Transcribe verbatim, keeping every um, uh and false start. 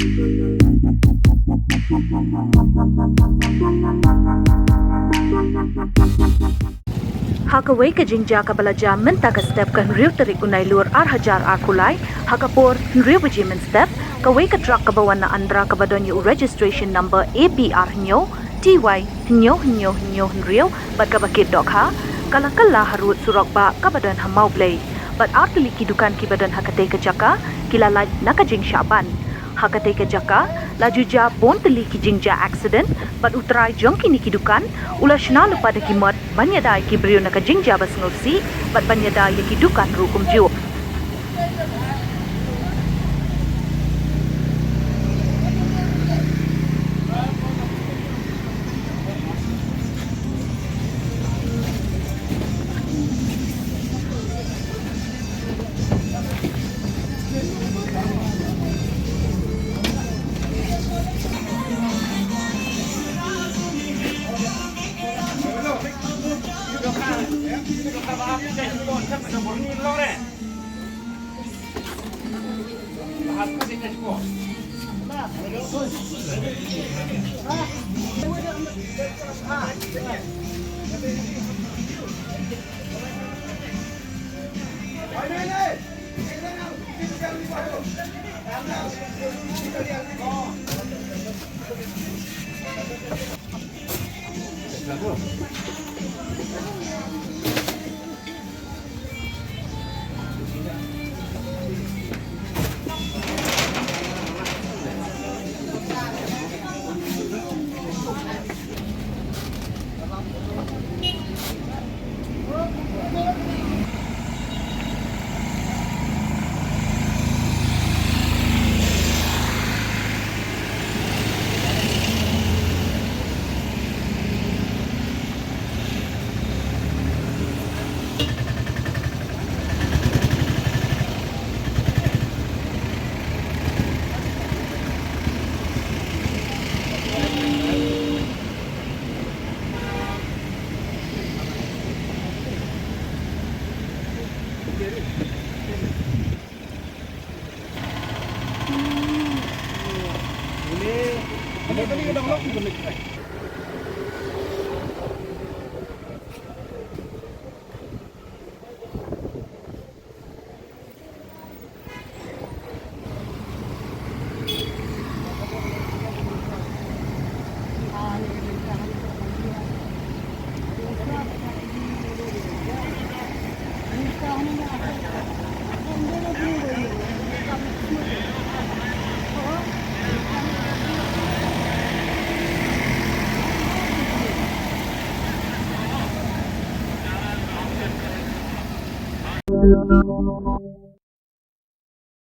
Ha kawei ka jingjia kaba la jia mynta ka step ka hynriew tarik u Nailur ar hajar arphew lai, ha ka por hynriew baje mynstep, kawei ka truck kaba wan na Andra kaba don ïa u registration number A P R hynñiew T Y hynñiew hynñiew hynñiew hynriew bad kaba kit dohkha, ka la kylla ha rud surok bah kaba don ha Mawblei. Bad ar tylli ki dukan kiba don ha katei ka jaka ki la lait na ka jingshah ban. Ha katei ka jaka la ju jia bun tylli ki jingjia accident, bad u trai jong kine ki dukan u la shna lypa da ki mot ban ïada ïa ki briew na ka jingjia ba sngewsih bad ban ïada ïa ki dukan ruh kumjuh.